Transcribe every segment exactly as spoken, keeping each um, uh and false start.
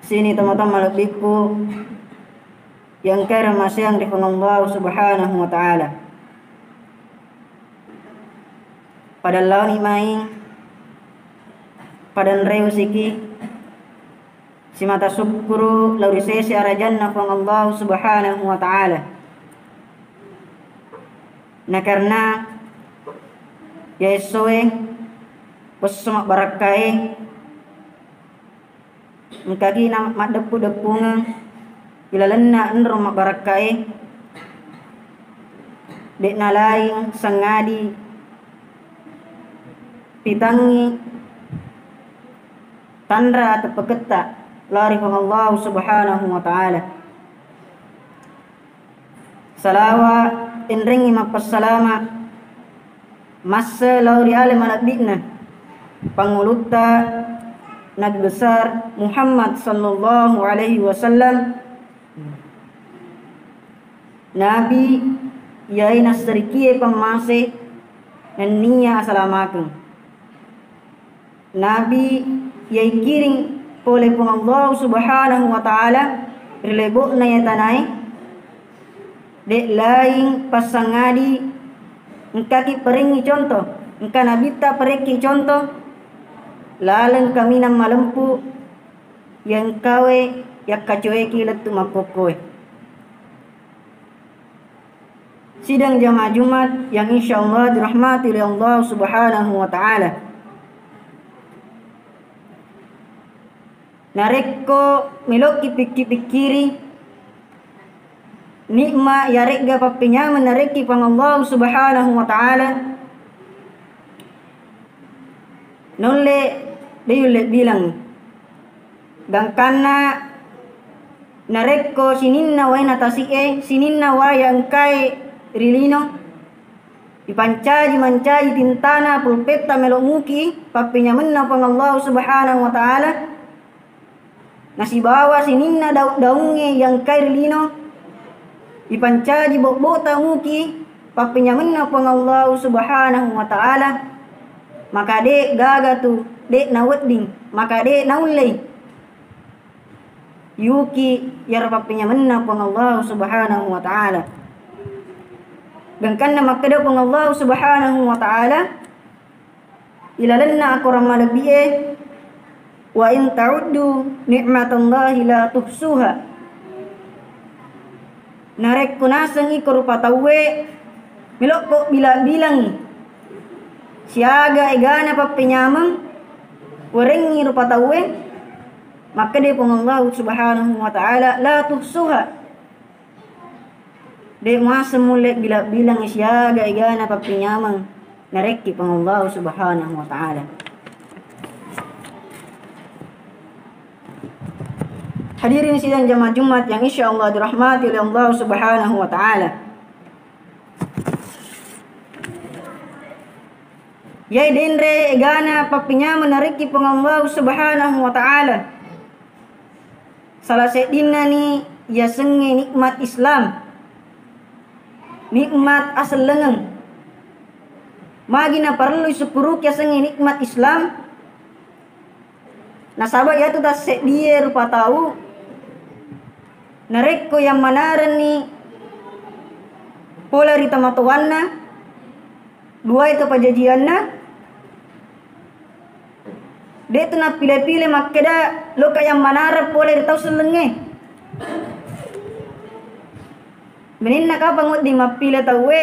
Sini tomatoa malebbikku yang kere maseang ri Puang Allah Subhanahu wa Ta'ala. Pada laoni mai, pada nreusiki, simata sukkuru lao ri sese arajanna Puang Allah Subhanahu wa Ta'ala. Na karena ya essoe, esso mabbarakkae, engkaki na maddeppu-deppungeng ilalenna enro mabbarakkae, de'na laing sangadi pitangngi tanra ateppeketta lao ri Puang Allah Subhanahu wa Ta'ala. Salawa enrengngi mappassalama masse lao ri ale malebbi'na pangulutta Nabi Besar Muhammad sallallahu alaihi wasallam, Nabi yae nasserikie pammase nennia asalamakeng. Nabi yaikiring pole Puang Allah Subhanahu wa Ta'ala ri lebo'na iya tanae, de' laing passangadi engkaki parengngi conto, engka nabitta parekki conto laleng kaminang malempu iya engkawe yakkacoeki lettu makkokkoe. Sidang jamaah Jumat yang insyaallah dirahmati oleh Allah Subhanahu wa Ta'ala. Narekko melo'ki pikki-pikkiri nikma yaregga pappenyameng narekki Puang Allah Subhanahu wa Ta'ala, naulle de' yulle bilang. Gangkanna narekko sininna waena tasi'e, sininna wae engkae ri lino, ipancaji mancaji tintana pulpetta melo' muki pappenyamenna Puang Allah Subhanahu wa Ta'ala, nasibawa sininna daung-daungnge iya engkae ri lino, ipancaji bobbo'ta muki pappenyamenna Puang Allah Subhanahu wa Ta'ala, maka de' gaga tu, de' nawedding, maka de' naullei yuki iyaro pappenyamenna Puang Allah Subhanahu wa Ta'ala. Gangkanna makkeda Puang Allah Subhanahu wa Ta'ala, ilalenna akorang malebbi'e, "Wa in ta'uddu ni'matallahi la tuhsuha." Narekko naseng iko rupa tauwe, melokko bila-bilangi siaga egana pappenyameng warengngi rupa tauwe, makkeda Puang Allah Subhanahu wa Ta'ala, "La tuhsuha." De' muaseng mulle bila-bilang siaga egana pappenyameng narekki Puang Allah Subhanahu wa Ta'ala. Hadirin sidang jamaah Jumat yang insyaallah dirahmati oleh Allah Subhanahu wa Ta'ala. Yai denre egana pappenyameng narekki Puang Allah Subhanahu wa Ta'ala. Salah seddinna ni yasengnge nikmat Islam, nikmat asellengeng. Magi naparellu isukkuruki yasengnge nikmat Islam? Nasaba iyatu tasseddie rupa tau, narekko yammanarenni pole ri tomatoanna, duae to pajajianna, de'tu nappile-pile makkeda loka yammanareng pole ri tau sellengnge. Meninna kapang wedding mappile tauwe,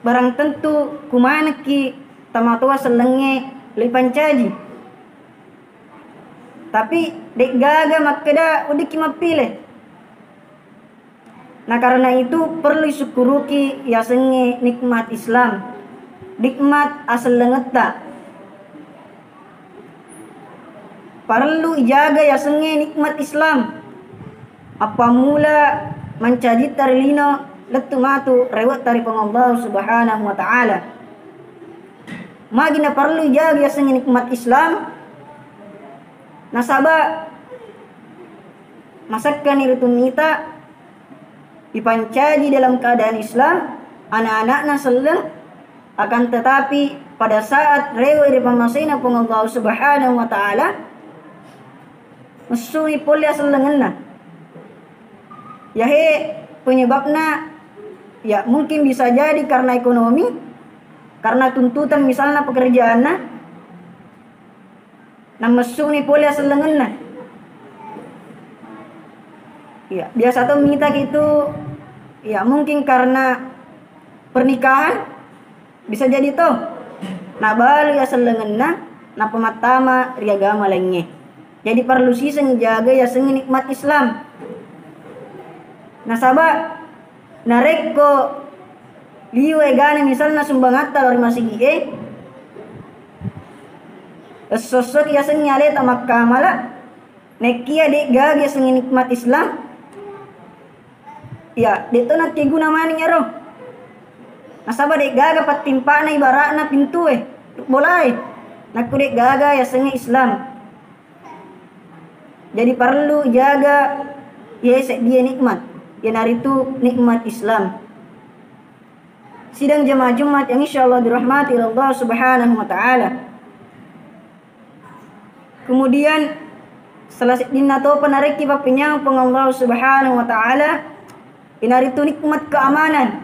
barang tentu kumanekki tomatoa sellengnge lipancaji. Tapi de'gaga makkeda weddikki mappile. Na karena itu perlu isukkuruki yasengnge nikmat Islam, nikmat asellengetta. Parellu ijaga yasengnge nikmat Islam. Appammula mancajitta ri lino lettu matu rewe'ta ri Puang Allah Subhanahu wa Ta'ala. Magi naparellu ijaga yasengnge nikmat Islam? Nasaba masekkani ritu mita ipancaji dalam keadaan Islam, anak-anakna selleng, akan tetapi pada saat rewe ri pammasena Puang Allah Subhanahu wa Ta'ala, Messuni pole asellengenna. Yahe penyebabna, ya, mungkin bisa jadi karena ekonomi, karena tuntutan misalna pekerjaanna, nammessuni pole asellengenna. Ya, biasa to mitaki tu, ya, mungkin karena pernikahan, bisa jadi to nabalu asellengenna, nappa mattama ri agama laingnge. Jadi parellu siseng jaga yasengnge nikmat Islam. Nasaba narekko liwe egana misalna sumbangatta lao ri masigi'e, esso-essoki yasengnge aleta makkamala, nekkia de'gaga yasengnge nikmat Islam, ya, de'to nakkeguna maneng iyaro. Nasaba de'gaga pattimpa'na ibara'na pintue bolae, nakko de'gaga yasengnge Islam. Jadi parellu jaga iye seddie nikmat, iyanaritu nikmat Islam. Sidang jamaah Jumat yang insyaallah dirahmati Allah Subhanahu wa Ta'ala. Kemudian, salah seddinna topa narekki pappenyameng Puang Allah Subhanahu wa Ta'ala, inaritu nikmat keamanan.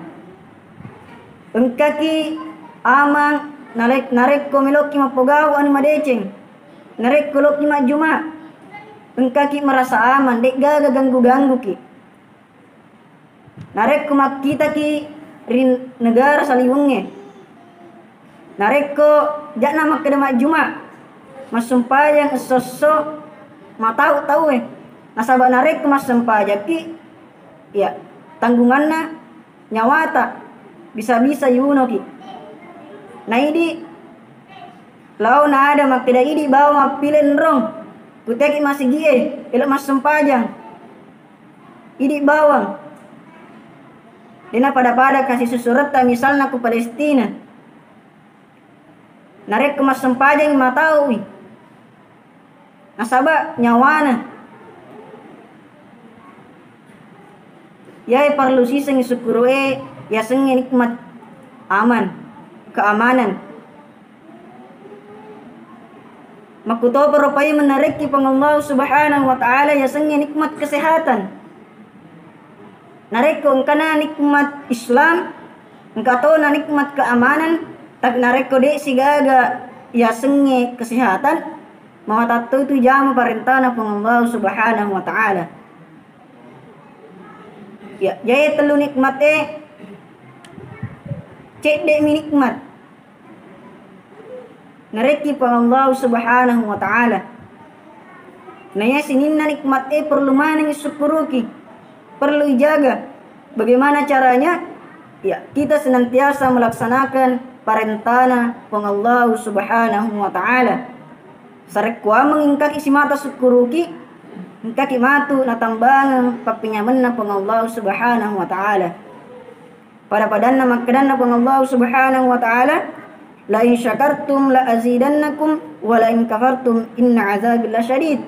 Engkaki amang, nare-, narekko meloki mappogau anu madeceng, narekko loki majjuma, engkaki merasa aman, de'gaga ganggu-gangguki. Narekko makkitaki ri negara saliwengnge, narekko ja'na makkeda majjuma, massumpajang esso-esso, matau tauwe. Nasaba narekko massumpajakki, ya, tanggunganna nyawata, bisa-bisa yunoki. Naidi lao naada makkeda, idi bawang mappile enrong, kuteki masigie, elo massumpajang. Idi bawang. Dena pada-pada kasi susuretta misalna ku Palestina. Narekko massempajangi mataui. Nasaba nyawana. Yae parellu sisengngi sukkuru'e yasengnge nikmat aman, keamanan. Makkutopa rupae menarekki Puang Allah Subhanahu wa Ta'ala yasengnge nikmat kesehatan. Narekko engkana nikmat Islam, engka tona nikmat keamanan, tapi narekko de' sigaga yasengnge kesehatan, mawatattoi tu jama parentana Puang Allah Subhanahu wa Ta'ala. Ya, jae tellu nikmat e, cedde'mi nikmat. Narekki Puang Allah Subhanahu wa Ta'ala. Naya sininna nikmat e perlu maneng sukkuruki, perlu ijaga. Bagaimana caranya? Ya, kita senantiasa melaksanakan parentana Puang Allah Subhanahu wa Ta'ala. Sarekkuameng engkaki simata sukkuruki, engkaki matu natambangeng pappenyamenna Puang Allah Subhanahu wa Ta'ala. Pada-padanna makkedanna Puang Allah Subhanahu wa Ta'ala, "La in syakartum la azidannakum wa la in kafartum inna azabi lasyadid."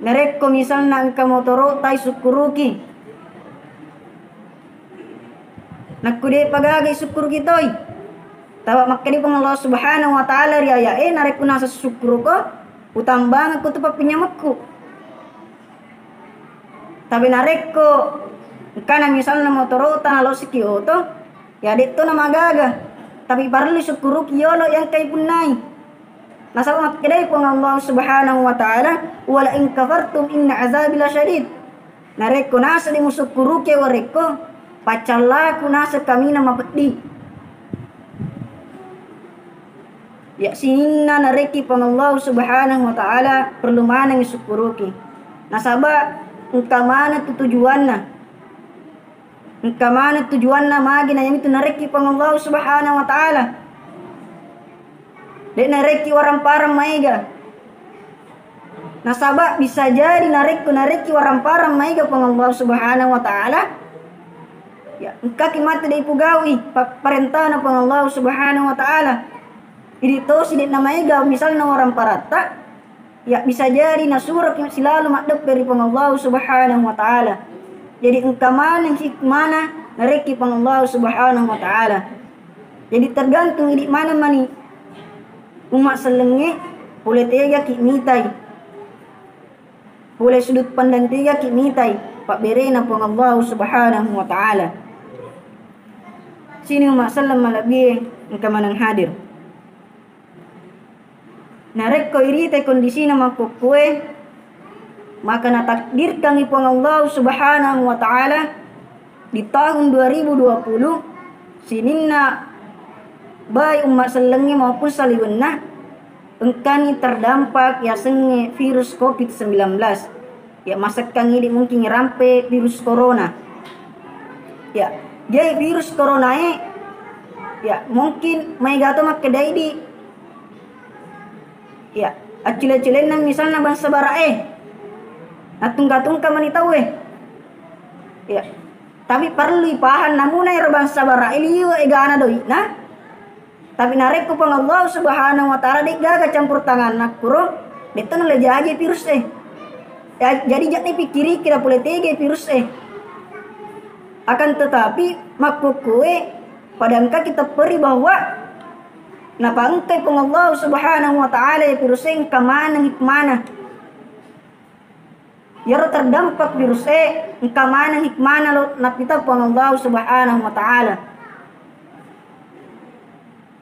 Narekko misalna engka motoro'tai sukkuruki, nakko de'pa gagai sukkuruki toi, tawa makkeda Puang Allah Subhanahu wa Ta'ala ri aya'e, narekko naseng sukkuruko, utambangekko tu pappenyamekku. Tapi narekko engkana misalna motoro'ta nalosiki oto, ya de'to namagaga. Tapi parellu sukkuruki yolo yang kai punnai. Nasaba makkedai Puang Allah Subhanahu wa Ta'ala, "Wa la in kafartum inna azabi lasyadid." Narekko naseng de' musukkuruki warekko, paccallaku naseng kaminang mapeddi. Ya, sininna narekki Puang Allah Subhanahu wa Ta'ala perlu maneng sukkuruki. Nasaba engka maneng tu tujuanna. Engka maneng tujuanna magi na yamitu narekki Puang Allah Subhanahu wa Ta'ala. De' narekki waramparang maega. Nasaba bisa jadi narekko narekki waramparang maega Puang Allah Subhanahu wa Ta'ala, ya, engkaki matu de' ipugaui pa-, parentana Puang Allah Subhanahu wa Ta'ala. Idi tosi de' namaega misalna waramparatta, ya, bisa jadi nasuroki silalu maddeppe ri Puang Allah Subhanahu wa Ta'ala. Jadi engka maneng hikmana narekki Puang Allah Subhanahu wa Ta'ala. Jadi tergantung idi maneng mani umma sellengnge Pole tegaki mitai, pole sudut pandang tegaki mitai pabberena Puang Allah Subhanahu wa Ta'ala. Sini umma selleng malebbi'e engka maneng hadir. Narekko iritai kondisina makkukkuwe, maka natakdirkangngi Puang Allah Subhanahu wa Ta'ala di tahun dua ribu dua puluh, sininna baik umma sellengnge maupun saliwenna engkani terdampak yasengnge virus covid sembilan belas. Ya, masekkang idi mungkin rampe virus corona. Ya, jadi virus coronae, ya, mungkin maega to makkedai di, ya, accule-culenna misalna bangsa bara'e, natungka-tungka mani tauwe. Ya, tapi perlu ipahang namuna ero bangsa bara'e liwe egana doi'na. Tapi narekko Puang Allah Subhanahu wa Ta'ala de'gaga campur tanganna kuro, de'to nalejaji virus e. Ya, jadi ja'ni pikkiriki na pole tege virus e. Akan tetapi makkukkuwe pada engka kita peri bahwa napangkai Puang Allah Subhanahu wa Ta'ala virus e engka maneng hikmana. Iyaro terdampak virus e engka maneng hikmana lo nappita Puang Allah Subhanahu wa Ta'ala.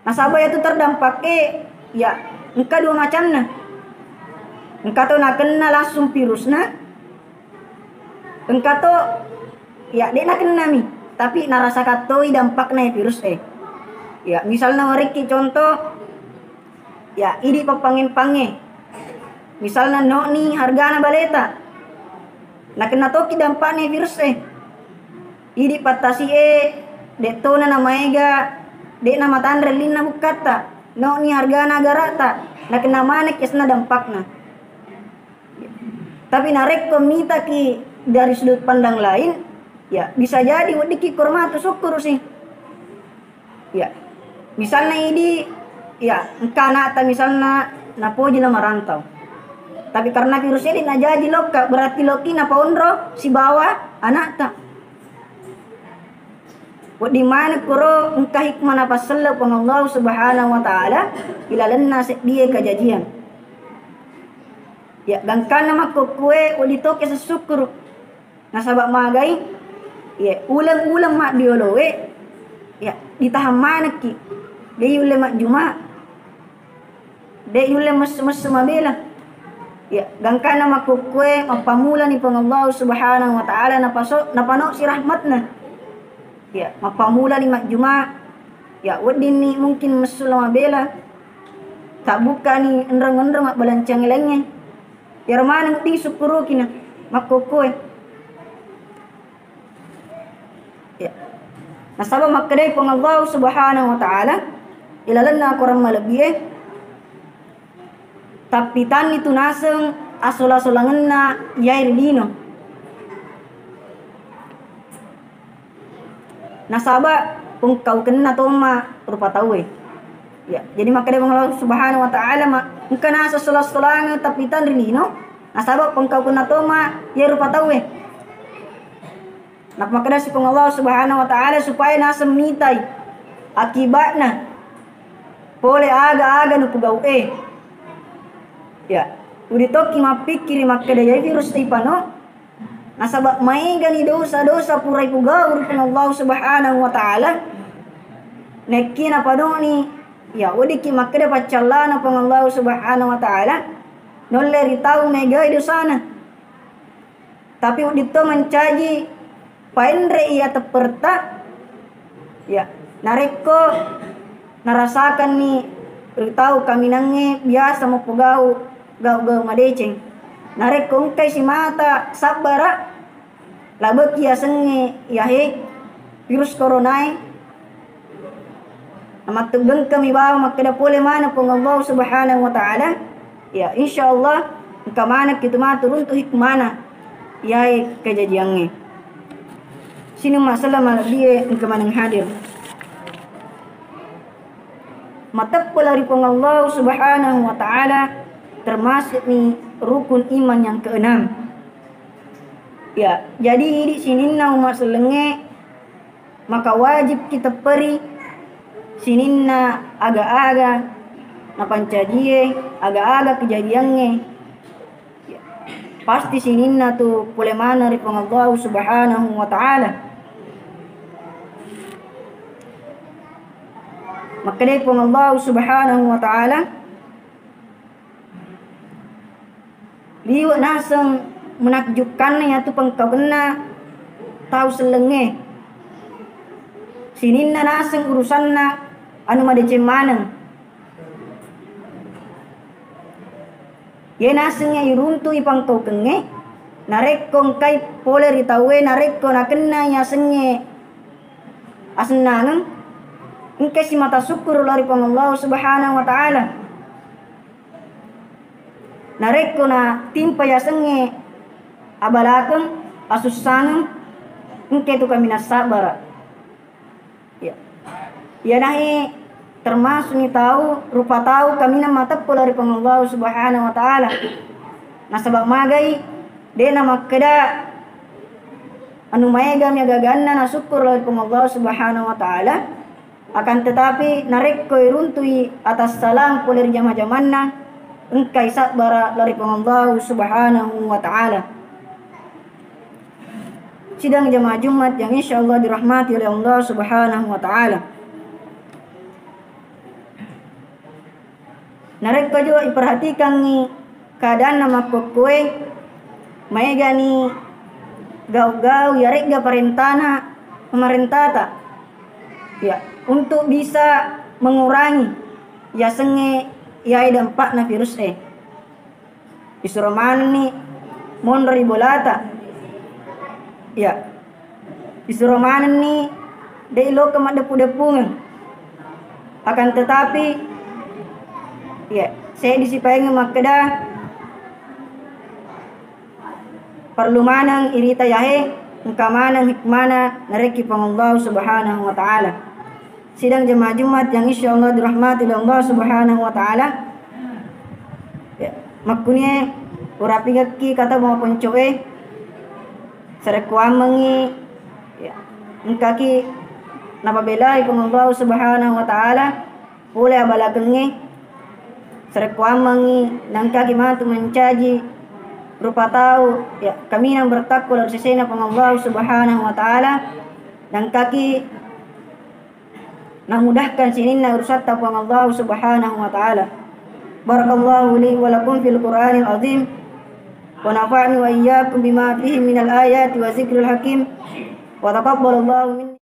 Nasaba iyatu terdampak e, ya, engka dua macanna. Engka to nakenna langsung virusna, engka to, ya, de' nakennami, tapi narasakan toi dampakna virus e. Ya, misalna warekki contoh, ya, idi pappange-pange. Misalna no'ni hargana baleta, nakenna toki dampakna virus e. Idi pattasi e, de'tona namaega, de'na matanre linna bukkatta, no'ni hargana agara'ta, nakenna manekki asenna dampakna. Tapi narekko mitaki dari sudut pandang lain, ya, bisa jadi weddikki kormatu sukkuru si. Ya, misalna idi, ya, engka anakta misalna napoji na marantau. Tapi karena virus ini najaji lokka, berarti lokki napaonro sibawa anakta. Wedding maneng koro engka hikmah napasselle Puang Allah Subhanahu wa Ta'ala ilalenna seddie kajajian. Ya, gangkanna makkukkue wedding toke sessukkuru. Nasaba magai, ya, uleng-uleng maddioloe, ya, ditahan manekki. De yulle majjuma, de yulle messu-messu mabela. Ya, gangkanna makkukkue mappamulani Puang Allah Subhanahu wa Ta'ala napaso-, napanosi rahmatna. Ya, mappamulani majjuma, ya, weddinni mungkin messu lo mabela, tabbukkani enreng-enreng mabbalancangi laingnge. Iyaro maneng wedding sukkurukina makkokkoe. Ya. Nasaba makkedai Puang Allah Subhanahu wa Ta'ala ilalenna Akorang malebbie, tappitanni tu naseng asola-solangenna iyae ri lino. Nasaba pengkaukenna tomma rupa tauwe. Ya, jadi makkeda Puang Allah Subhanahu wa Ta'ala, ma-, engka naseng sola-solangeng tappitan ri lino, nasaba pengkaukenna tomma iye rupa tauwe. Nappa makkedasi Puang Allah Subhanahu wa Ta'ala supaya naseng mitai akiba'na pole aga-aga nupugau e. Ya, udi tokki mappikkiri makkeda iyae virus ipano, nasaba maegani dosa-dosa pura ipugau ri Puang Allah Subhanahu wa Ta'ala. Nekki napadoni, ya, weddikki makkeda paccallana Puang Allah Subhanahu wa Ta'ala, nolle ri tau megai dosana. Tapi wedding to mancaji paenre iya tepperta. Ya, narekko narasakanni ri tau kaminangnge biasa mupogau gau-gau madeceng. Narekko engkai simata sabbara, labeki yasengnge yahe virus coronae, namatteggengkami bawang makkeda pole maneng Puang Allah Subhanahu wa Ta'ala, ya, insya Allah engka manekki tu matu runtu hikmana iyae kajajiangnge. Sini umma selleng malebbie engka maneng hadir. Mateppe lao ri Puang Allah Subhanahu wa Ta'ala, termasukni rukun iman yang keenam. Ya, jadi idi sininna umma sellengnge maka wajib kita peri sininna aga-aga napancajie, aga-aga kejadiangnge, pasti sininna tu pole maneng ri Puang Allahu Subhanahu wa Ta'ala. Makkedai Puang Allahu Subhanahu wa Ta'ala, liwe' naseng menakjubkanna yatu pengkawenna tau sellengnge. Sininna naseng urusanna anu madeceng maneng. Ye nasengnge iruntu'i pangkaukengnge, narekko engkai pole ri tauwe, narekko nakenna yasengnge asennangeng, engkai simata sukkuru lao ri Puang Allahu Subhanahu wa Ta'ala. Narekko natimpa yasengnge abalakeng, asussangeng, engkai tu kaminang sabbara. Ya. Iyanahe termasukni tau, rupa tau kaminang mateppu lao ri Puang Allahu Subhanahu wa Ta'ala. Nasaba magai, de' namakkeda anu maegami aga-aganna nasukkuru lao ri Puang Allahu Subhanahu wa Ta'ala. Akan tetapi, narekko iruntu'i atassalang pole ri jama-jamanna, engkai sabbara lao ri Puang Allahu Subhanahu wa Ta'ala. Sidang jamaah Jumat yang insya Allah dirahmati oleh Allah Subhanahu wa Ta'ala. Narekko jo iperhatikangngi keadaanna makkokkoe, maegani gau-gau yaregga parentana pemerintata, ya, untuk bisa mengurangi yasengnge yae dampakna virus e. Isuro manenni monro ri bolata. Ya. Isuro manenni de' lokka maddeppu-deppungeng. Akan tetapi, ya, seddi sipaengeng makkeda, perlu maneng irita yahe, engka maneng hikmana narekki Puang Allahu Subhanahu wa Ta'ala. Sidang jamaah Jumat yang insya Allah dirahmati oleh Allah Subhanahu wa Ta'ala. Ya, makkunie urapigakki kata maponcoe, sarekkuammengngi, ya, engkaki napabelai Puang Allah Subhanahu wa Ta'ala pole abalakengnge, sarekkuammengngi nangkaki matu mancaji rupa tau, ya, kaminang bertakwa ri sesena Puang Allah Subhanahu wa Ta'ala, nangkaki namudahkan sininna urusatta Puang Allah Subhanahu wa Ta'ala. Barakallahu li wa lakum fil Qur'anil azim, wa nafa'ni wa iyyakum bima fihi minal ayati wa zikril hakim, wa taqabbalallahu minni